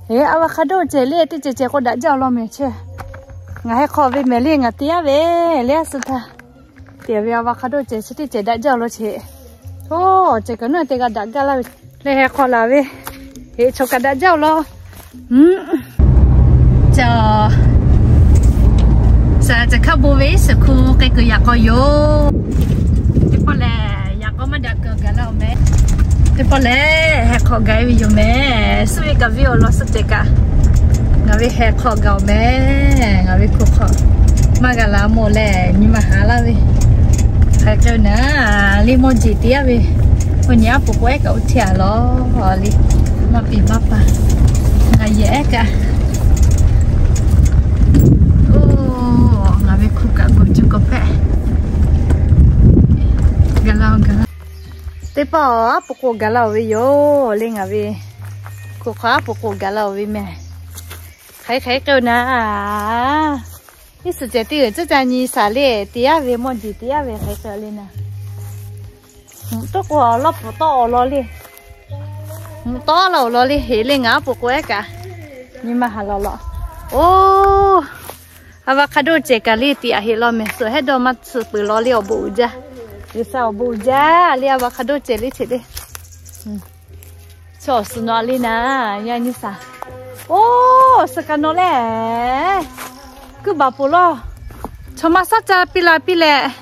Eˬ, avocado cehˬ le teˇ cehˬ cehˬ k'o daꞈ jaˇ-oˬ law mehˍ chehˇ. Ngaˬ heh hk'aw ve mehˍ le ngaˬ te yaˇ ve le a suh htaˇ. Teˇ ve avocado cehˬ chi teˇ cehˬ daꞈ jaˇ-oˬ law chehˇ. Oˇ, cehˬ kaꞈ naˉ te g'a daꞈ gaˇ laˇ ve le heh hk'aw laˬ ve. Eˬ, chaw kaꞈ daꞈ jaˇ-oˬ law. Ca, ca hk'a bon ve suhˍ hku k'ai kuiˬ yaꞈ k'aw yoˬ. Teˇ pawˆ lehˬ, yaꞈ k'aw maˇ daꞈ kuiˬ gaˬ laˇ-oˬ mehˍ. Teˇ pawˆ lehˬ, heh hk'aw gaˬ ve yoˬ mehˍ. Suhˉ ve kaꞈ ve awˬ lawn suhˉ cehˬ kaꞈ, ngaˬ ve heh hk'aw gaˬ-oˬ mehˍ. Ngaˬ ve hkuˇ hk'aw maˇ g'a la mawˬ leh nyi ma haˍ laˇ ve. Hk'aˬ hk'e k'ai naˍ, liˇ mawˇ jeˬ te yaˇ ve, oˇ nyi aˉ poꞈ k'o ehˉ kaꞈ oˇ htiˇ-a law. Liˇ maˇ piˇ maˇ pa, ngaˬ yehˬ ehˉ kaꞈ. Oˇ, ngaˬ ve hkuˇ kaꞈ g'oˬ juˇ k'awꞈ hpehꞈ. Gaˬ la-oˬ, gaˬ la. Teˇ pawˆ aˉ poꞈ k'o gaˬ la-oˬ ve yoˬ le ngaˬ ve. Hkuˇ hk'aw aˉ poꞈ k'o gaˬ la-oˬ ve mehˍ. Hk'aˬ hk'e k'ai-oˬ naˍ, iˉ suhˍ cehˬ teˇ g'uiˬ caˇ ca nyi shaˍ le te yaˇ ve mawˇ jeˬ te yaˇ ve hk'aˬ hk'e k'ai le naˍ. Mvuhꞈ tawˆ k'o lawˇ pfuhˍ tawˆ-oˬ law le. Mvuhꞈ tawˆ la-oˬ law le heˍ le ngaˬ aˉ poꞈ k'o ehˉ kaꞈ, nyi ma haˍ law law. Oˇ, avocado cehˬ kaꞈ le tiꞈ aꞈ heˍ law mehˍ. Suhˍ hehˉ dawˇ maˇ tsuhꞈ peuˬ law le awˬ bon uiˍ jaˇ. G'uiˬsha awˬ bon uiˍ jaˇ le avocado cehˬ le cheꞈ le. Chaw suhˍ nawꞈ le naˍ, yaˇ nyi shaˍ. Oˇ, suhˍ kaꞈ nawꞈ leh, kuiˇ baˬ poˬ law. Chaw maˇ shaˉ ca piˇ la piˇ leh.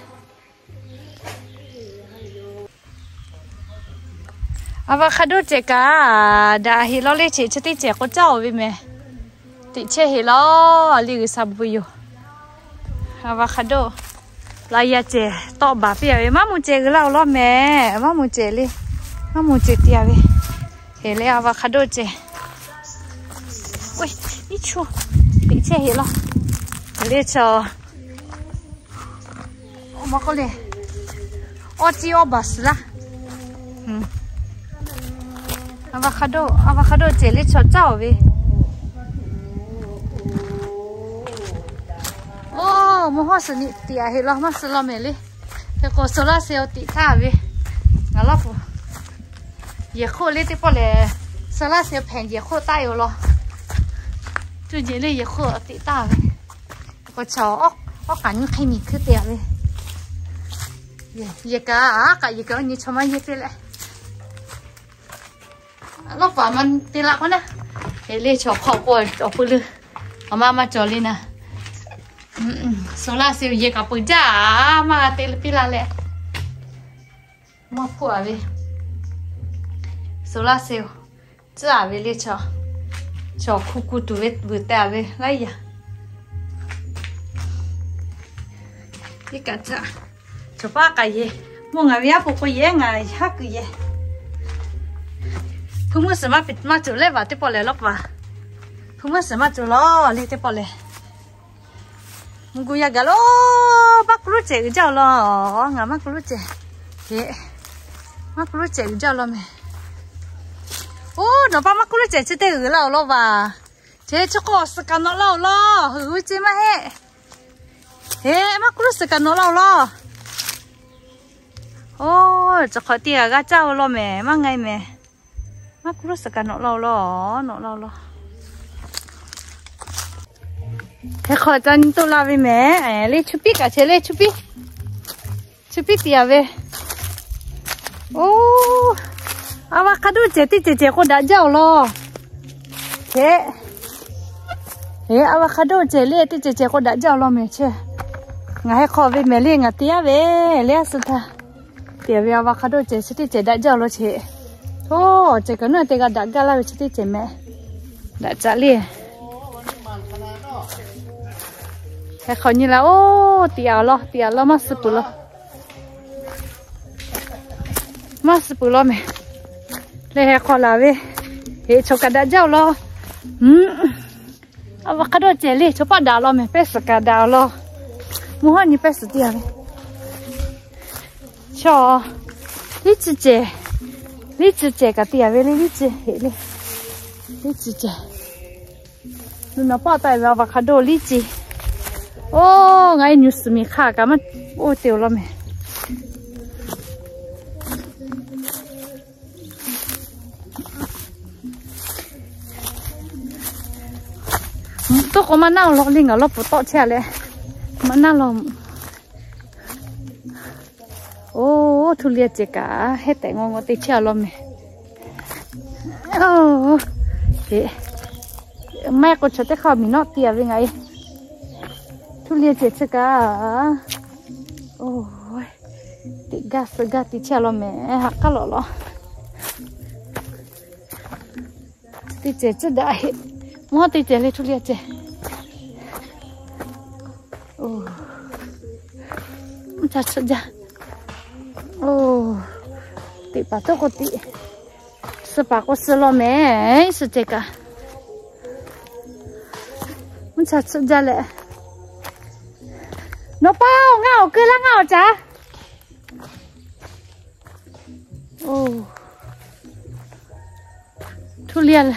Avocado cehˬ kaꞈ daꞈ heˍ law le cheꞈ, chi teˇ cehˬ k'o caˇ-oˬ ve mehˍ. Teꞈ chehˇ heˍ law, liˇ G'uiˬsha bon yoˬ. Avocado la yaˇ cehˬ tawˆ baˬ piˇ-a ve, maˇ moˍ cehˬ g'uiˬ laˇ-oˬ law mehˍ. Maˇ moˍ cehˬ le, maˇ moˍ cehˬ te-a ve. Heˍ le avocado cehˬ. Oˇ, iˉ chu teꞈ chehˇ heˍ law. Heˍ le chaw. Oˇ ma k'oˆ le, awˇ ciˇ awˇ baˬ suhˍ laˇ. Avocado, avocado cehˬ le chaw caˇ-oˬ ve. Oˇ, mvuhˇ hawˉ suhˍ nyi tiꞈ aꞈ heˍ law maˇ suh law mehˍ le. Hk'e k'o solar cell tiꞈ taˍ ve. Ngaˬ lawˇ pu yehˬ hk'oˆ le teˇ pawˆ lehˬ, solar cell hpehꞈ yehˬ hk'oˆ taˆ yoˬ law. Cuˇ jeˬ le yehˬ hk'oˆ tiꞈ taˍ ve. K'o chaw awˉ k'aꞈ nyiˇ hk'e miˬ hkuiˇ te-a ve. Yehˬ kaꞈ, aˉ k'aꞈ yehˬ kaꞈ nyi chaw maˇ yehˇ piˇ leh. Lawˇ paˍ ma te la k'o naˉ, heˍ le chaw hk'aw k'o awˬ pui leuˬ, awˬ ma maˇ cawˬ le naˍ. Solar cell yehˬ kaꞈ peuˬ jaˇ, maˇ g'a te piˇ la leh. Maˇ hpoˆ-a ve. Solar cell tcuhˉ-a ve le chaw, chaw hkuˇ kuˇ tuˬ ve vuiˬ teh-a ve laiˉ yaˇ. Iˉ kaꞈ caˇ, chaw paˉ k'aꞈ yehˬ, mvuhˇ ngaˬ ve aˉ poꞈ k'o yehˬ ngaˬ haˉ kuiˬ yehˬ. Hpu mvuhˇ suhˍ maˇ cawˬ leh vaˬ teˇ pawˆ lehˬ lawˇ paˍ. Hpu mvuhˇ suhˍ maˇ cawˬ law le teˇ pawˆ lehˬ. Mvuhˇ gu yaˇ gaˬ lo, maˇ kuˇ loˉ cehˬ uiˍ jaˇ-oˬ law. Ngaˬ maˇ kuˇ loˉ cehˬ, maˇ kuˇ loˉ cehˬ uiˍ jaˇ law mehˍ. Oˇ, nawˬ pa maˇ kuˇ loˉ cehˬ chi teˇ g'uiˬ laˇ-oˬ law vaˬ. Chi chi k'o suhˍ kaꞈ nawꞈ laˇ-oˬ law, huiˍ ve ce maˇ heˆ. Heˍ, maˇ kuˇ loˉ suhˍ kaꞈ nawꞈ laˇ-oˬ law. Oˇ, chi hk'aw teˇ g'aˇ g'aˇ caˇ-oˬ law mehˍ, maˇ nga-e mehˍ. Maˇ kuˇ loˉ suhˍ kaꞈ nawꞈ laˇ-oˬ law, nawꞈ laˇ-oˬ law. Hk'e hk'aw ca nyi toˆ la ve mehˍ, le chu piˉ kaꞈ chehˇ le chu piˉ. Chi piˉ tiꞈ-a ve. Oˇ, avocado cehˬ teˇ cehˬ cehˬ k'o daꞈ jaˇ-oˬ law. Heˍ, heˍ, avocado cehˬ le teˇ cehˬ cehˬ k'o daꞈ jaˇ-oˬ law mehˍ chehˇ. Ngaˬ heh hk'aw ve mehˍ le ngaˬ te yaˇ ve le a suh htaˇ. Teˇ ve avocado cehˬ chi teˇ cehˬ daꞈ jaˇ-oˬ law chehˇ. Oˇ, cehˬ kaꞈ naˉ te g'a daꞈ gaˇ laˇ ve chi teˇ cehˬ mehˍ. Daꞈ caꞈ le. Hk'e hk'aw nyi la oˇ, tiꞈ-a law, tiꞈ-a law, maˇ suh peuˬ law. Maˇ suh peuˬ law mehˍ. Leh hk'aw laˬ ve, heˍ chaw kaꞈ daꞈ jaˇ-oˬ law. Avocado cehˬ le chaw paˆ daꞈ law mehˍ, pehˇ suhˍ kaꞈ daꞈ law. Mvuhˇ hawˉ nyi pehˇ suhˍ tiˇ-a ve. Chaw, liˇ chi cehˬ, liˇ chi cehˬ kaꞈ tiˇ-a ve le, liˇ chi heˍ le. Liˇ chi cehˬ. Nawˬ paˆ taˆ-e ve avocado liˇ chi. Oˇ, ngaˬ e nyuˬ suhˍ miˬ hk'a kaꞈ maˇ oˇ te-oˬ law mehˍ. Toˆ k'o maˇ naˆ law le, ngaˬ lawˇ pfuhˍ tawˆ chehˇ a leh, maˇ naˆ law. Oˇ, Htuˇ Liˇ ceh kaꞈ hehˉ tehꞈ ngaw ngaw te chehˇ a law mehˍ. Oˇ, te, maˇ heˆ k'o chaw teˇ hk'aˇ miˬ nawˆ te a ve ngaˬ e. Htuˇ Liˇ ceh chi kaꞈ, oˇ, teꞈ gaˇ suh gaˇ te chehˇ a law mehˍ, ha k'aˉ lawꞈ law. Teˇ cehˬ tcuhˉ daꞈ heˆ. Mvuhˇ teˇ cehˬ le Htuˇ Liˇ ceh. Oˇ, mvuhˇ cha tsuhˆ jaˇ. Oˇ, teꞈ paˍ toˆ k'o teꞈ suh paˍ k'o suh law mehˍ, suh ceh kaꞈ. Mvuhˇ cha tsuhˆ jaˇ leh, nawˬ pa-oˬ, ngaˬ awˬ keu laˇ ngaˬ awˬ caˍ. Oˇ, Htuˇ Liˇ,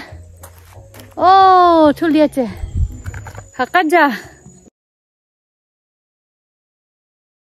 oˇ, Htuˇ Liˇ ceh, ha k'aˉ jaˇ.